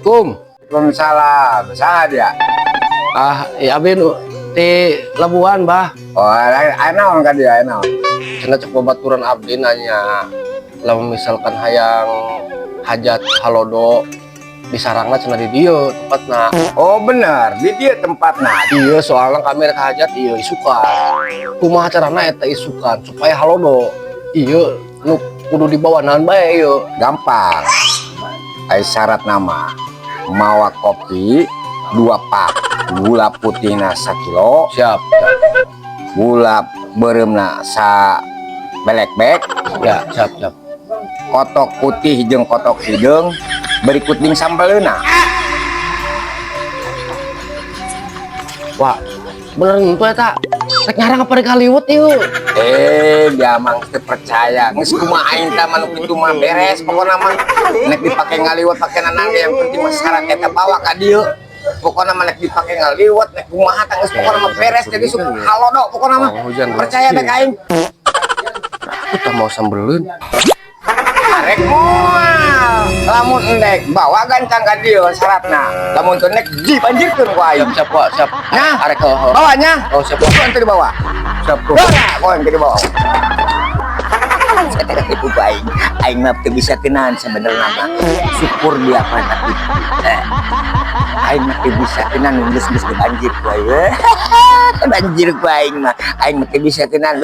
Assalamualaikum. Waalaikumsalam. Saha dia? Ah, ya abi nu di Labuan, Bah. Oh, aya naon ka dia, aya naon? Cenah cek babaturan abdi nanya, lamun misalkan hayang hajat halodo di sarangna cenah di dieu tempatna. Oh, bener, di dia tempatna. Iya, soalnya kami rek hajat iya isukan. Kumaha carana eta isukan supaya halodo? Iya, nu kudu dibawa naon bae ieu? Gampang. Ai syaratna mah mawa kopi dua pak, gula putihna sakilo, Siap, siap. Gula beureumna sa belek-bek, Ya, siap, siap. Kotok putih jeung kotok hideung, berikut jeung sambeleuna. Wah, bener itu eta. Rek nyarang apa rek ngaliwet ieu? Eh, dia mah teu percaya. Geus kumaha aing tah mah nu kitu mah beres pokona mah. Nek dipake ngaliwet pake nanang ge, yang penting mah syarat eta bawa ka dieu. Pokona mah nek dipake ngaliwet nek kumaha tah geus pokona mah beres jadi sup halodo pokona mah. Oh, hujan, bro. Percaya deh ka aing. Aku tak mau sambeleun. Arek moal. Lamun endek bawa gancang ka dieu syaratna. Lamun teu nek dibanjirkeun ku aing. Siap, siap, Wak, siap. Nah. Arek oh, oh. Bawanya. Oh, siap, Wak. Kau ente dibawa. Siap, bro. Bawa, kau ente dibawa. Saya ketipu ku aing. Aing mah teu bisa tenan sebenarnya mah. Syukur dia apa tapi aing mah teu bisa tenan geus geus banjir ku aing. Banjir ku aing mah. Aing mah teu bisa tenan.